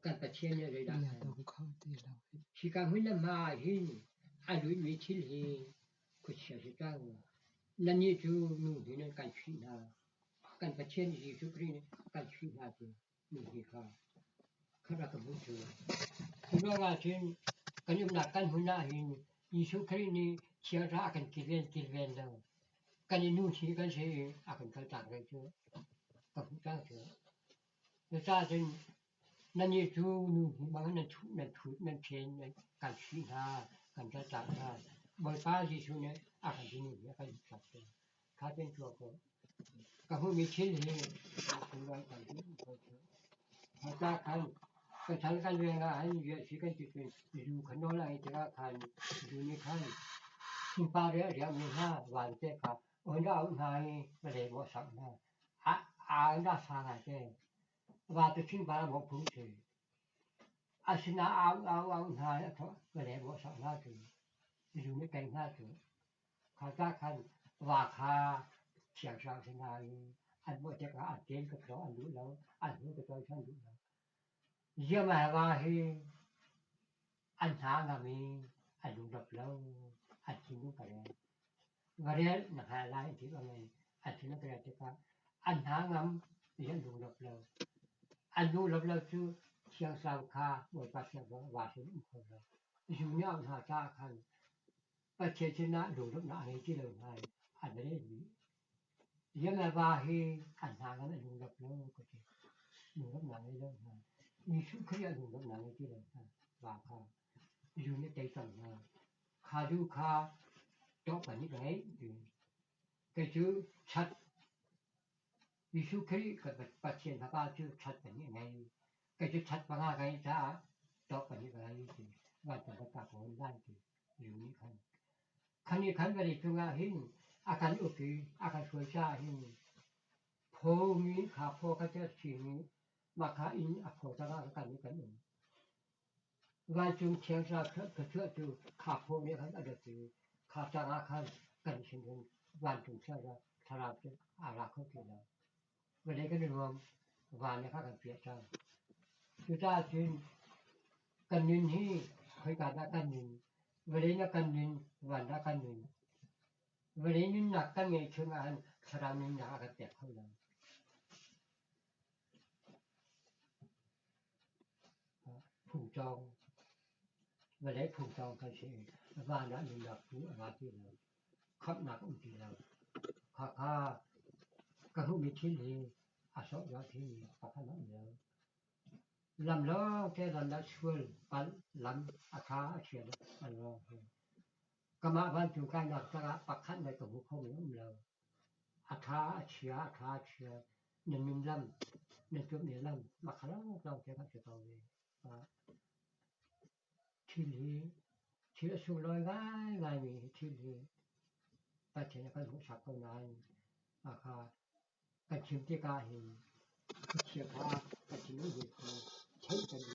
Kan Pathian nih zeidah Bia a dong kho ti lo hih. Hika hmun le hma ah hin a lutmi thil hi khuachia si cang. Nannih cu nu hni nan kan hrih hna. Kan Pathian Jesuh Khrih nih kan hrih hna ti nu hni kha kha rak ka hmuh cu. Cu ruangah cun kan umnak kan hmun ah hin Jesuh Khrih nih thiangtha a kan kilven kilven lo. Kan i nu hni kan si i a kan kaltak ve cu. Ka hmuh cang cu. Cucaah cun nannih cu nu hni bang nan thuh nan thut nan ṭhen nan kan hrih hna, kan kaltak hna. Bawipa Jesuh nih a kan timi hi a kan hmuhsak tawn. Kha ten tuah ko. Ka hmuhmi thil hi Hmasa khan ka thal kan veng ah han riahsi kan ti cun zu kha nawl a ngeih tikah khan zu nih khan innpa riah riahmi hna vante kha on a auh hna i va maw a sangh hna. A dah sa ngaite. Va cu thingpar a bawh phung si. Asinain au au au hna i a thawh va le maw a sangh hna cu. Zu nih tei hna cu. Kha ca khan va kha thiangthlarau si hna i an bawh tikah an ṭen ka caw an duh lo, an hnu ka caw an duh lo. Ziamai va hi an hna a ngam i an lungdap lo, an thinlung ka rel. Va rel na hngalh lai an ti bang in an thinlung ka rel tikah an hna ngam i an lungdap lo. An lungdap lo cu thiangthlarau kha Bawipa thiangthlarau va sin um kho lo. Zu nih a auh hna caah khan Pathian sinah lunglawmhnak a ngei ti lo hna i an va leh dih. Liam le va hi an hna ngam an lunglawmh lo ka ti. Lunglawmhnak ngei lo hna. Jesuh Khrih ah lunglawmhnak ngei ti lo hna. Va kha zu nih tei cang hna. Kha zu kha tawk pahnih ka ngeih ti. Kei cu chat Jesuh Khrih ka Pathian fapa cu chat pahnih a ngei. Kei cu chat panga ka ngeih caah tawk pahnih ka ngei ti. Vancung ka tlak ko lai ti. Zu nih khan. Khan nih khan vawlei cungah hin a kan uk i a kan hruai caah hin phawmi kha phaw kha cu a chim i mah kha inn a phaw caah kan nih kan um. Vancung thiangthlarau thluachuah cu kha phaw nih khan a rat i kha tangah khan kan sin hin vancung thlarau cu aa ra kho ti lo. Vawlei kan i nuam, van nih kha a kan piah cang. Cucaah cun kan nun hi khoika dah kan nun? Vawlei na kan nun, van dah kan nun? Vawlei nunnak kan ngeih chung ahhin thlarau nunnak a kan pek kho lo. Phungcawng, vawlei phungcawng kan si i van ah nunnak cu a ra ti lo. Khamhnak a um ti lo. Khakha ka hmuhmi thil hi a sawhsawh thil pakhat a um lo. Lam lawngte lam ah sual palh lam a ṭha a chia an lawng hi. Kamah vancung kainak caah pakhat le ka hmu khomi a um lo. A ṭha a chia, a ṭha a chia, na nun lam, na tuahmi lam, mah kha lawnglawng te kan si ko ve. Thil hi thil a sunglawi ngaingaimi thil hi Pathian a kan hmuhsak ko nain mahka kan chim tikah hin khuachia kha kan thinlung he kha theih kan duh.